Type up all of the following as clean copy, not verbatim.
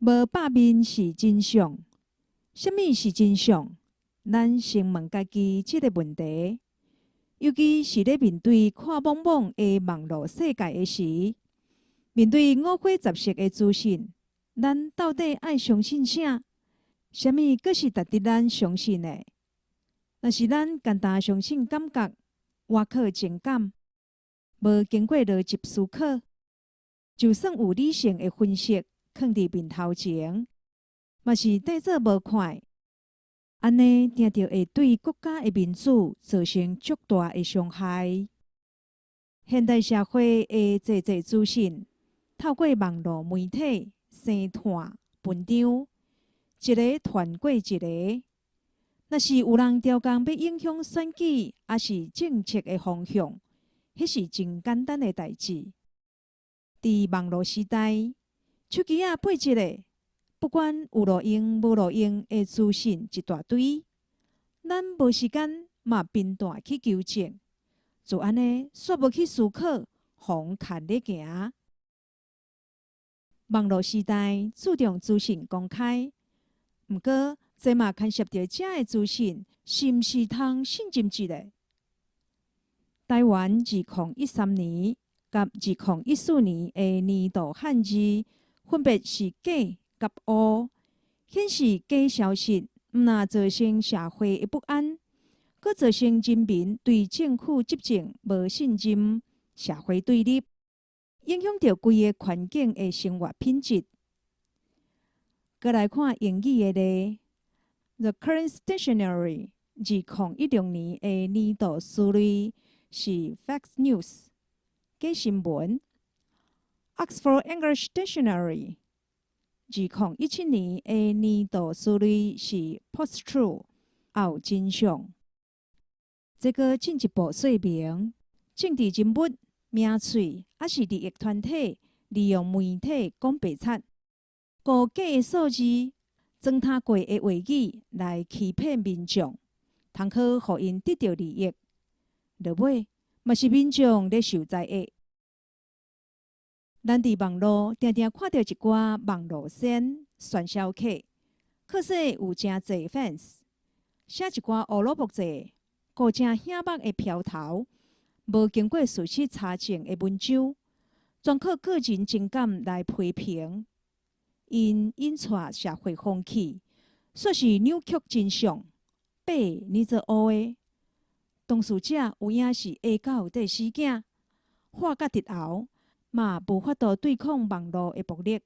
無百面是真相，啥物是真相？咱先問家己這個問題。尤其是咧面對看茫茫的網路世界的時，面對五花雜色的資訊，咱到底愛相信啥？啥物閣是值得咱相信的？若是咱簡單相信感覺，倚靠情感，無經過邏輯思考，就算有理性的分析，囥佇面頭前，嘛是當做無看。按呢，定著會對國家的民主造成足大的傷害。現代社會的濟濟資訊，透過網路媒體、聲帶、文章，一个傳過一个。若是有人刁工欲影響選舉，抑是政策的方向，彼是真簡單的代誌。佇網路時代，手機仔背一个，不管有路用無路用的資訊一大堆，咱無時間嘛頻段去求證，就按呢，煞無去思考，予人牽咧行。網路時代注重資訊公開，毋過這嘛牽涉著遮的資訊是毋是通信任一下？台灣2013年佮2014年的年度漢字分別是假佮烏，顯示假消息毋但造成社會的不安，閣造成人民對政府執政無信任，社會對立，影響著規个環境的生活品質。閣來看英語的例，The Collins Dictionary 2016年的年度詞類是 Fake News 假新聞。Oxford English Dictionary 2017年的年度詞類是 Post-truth 後真相。這閣進一步說明，政治人物、名嘴，抑是利益團體，利用媒體講白賊，估假的數字，裝他過的話語來欺騙民眾，通好予𪜶得著利益。落尾嘛是民眾咧受災厄。咱佇網路定定看著一寡網路仙傳銷客，靠勢有誠濟 fans，寫一寡烏魯木濟、顧誠醒目的標頭，無經過事實查證的文章，全靠個人情感來批評，𪜶引帶社會風氣，煞是扭曲真相，白捏做烏的。當事者有影是下狗綴死囝，話甲直喉，嘛無法度對抗網路的暴力。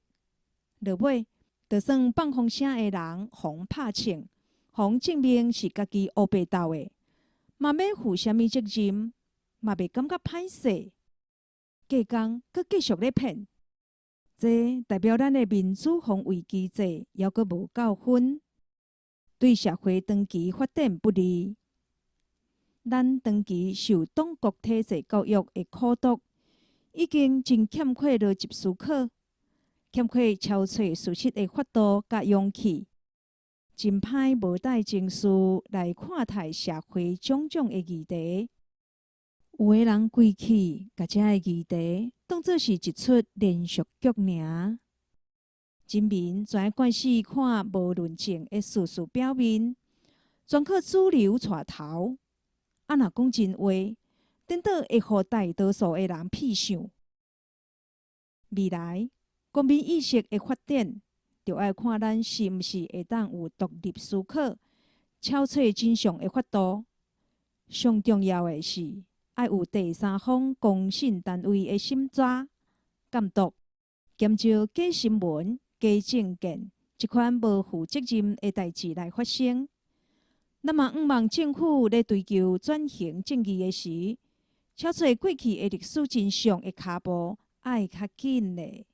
落尾，就算放風聲的人予人拍槍，予人證明是家己烏白鬥的，嘛免負啥物責任，嘛袂感覺歹勢。隔工閣繼續咧騙，這代表咱的民主防衛機制猶閣無夠分，對社會長期發展不利。咱長期受黨國體制教育的苦毒，已經真欠缺邏輯思考，欠缺搜揣事實的法度佮勇氣，真歹無帶情緒來看待社會種種的議題。有的人規氣，共這个議題當做是一齣連續劇爾。人民專愛慣勢看無論證的事實表面，全靠主流帶頭。啊，若講真話，顛倒會予大多數的人屁想。未來公民意識的發展，就愛看咱是毋是會當有獨立思考、搜揣真相的法度。上重要的是，愛有第三方公信單位的審查、監督，減少假新聞、假政見這款無負責任的代誌來發生。咱嘛向望政府咧追求轉型正義的時，搜揣過去的歷史真相的跤步愛較緊咧。